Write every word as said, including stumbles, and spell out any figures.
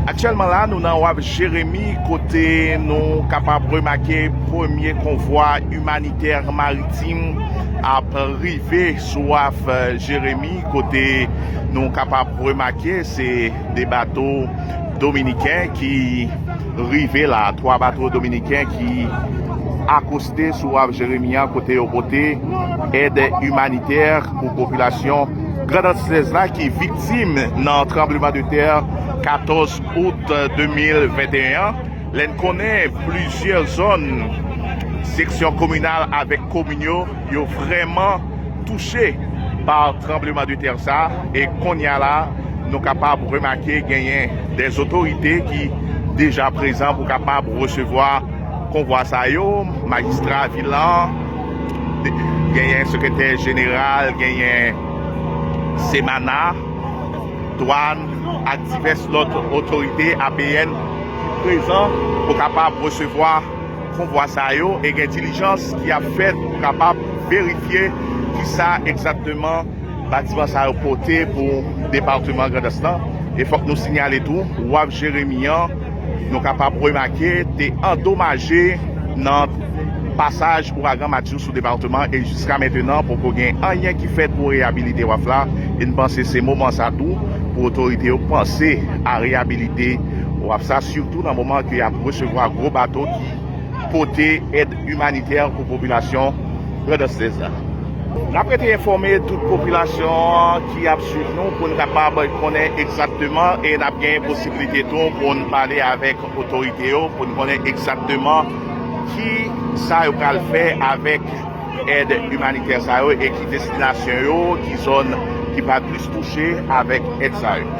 Aktyèlman la, nou nan Waf Jeremi, kote nou kapab remake premye konvwa imanitè maritim ap rive sou Waf Jeremi, kote nou kapab remake se de bato dominiken ki rive la, twa bato dominiken ki akoste sou Waf Jeremi an, kote yo pote èd imanitè pou popilasyon Grandans Sèz la ki viktim nan tranbleman de tè katòz out de mil venteyen an. Lè n konnen plizyè zòn seksyon kominal avèk komin yo, yo vrèman touche pa tranbleman de tè sa, e kounye a la, nou kapab remake genyen de otorite ki deja prezan pou kapab resevwa konvwa sa yo, majistra vil lan, genyen sekretè jeneral, genyen Semana, dwàn ak divès lòt otorite A P N ki prezan pou kapab resevwa konvwa sa yo e gen dilijans ki ap fèt pou kapab verifye kisa egzakteman batiman sa yo pote pou depatman Grandans lan. E fòk nou sinyale tou, Waf Jeremi an, nou kapab remake, te andomaje nan pasaj ouragan Matthew sou depatman e jiska mentenan poko gen anyen ki fèt pou reyabilite waf la. E n panse se moman sa tou pou otorite yo panse a reyabilite waf sa, sitou nan moman ke y ap resevwa gwo bato ki pote èd imanitè pou popilasyon Grandans Sèz la. N ap rete enfòme tout popilasyon an ki ap swiv nou pou n kapab konnen egzakteman, e n ap gen posiblite tou pou n pale avèk otorite yo pou n konnen egzakteman ki sa yo pral fè avèk èd imanitè sa yo e ki destinasyon yo, ki zòn ki pral plis touche avèk èd sa yo.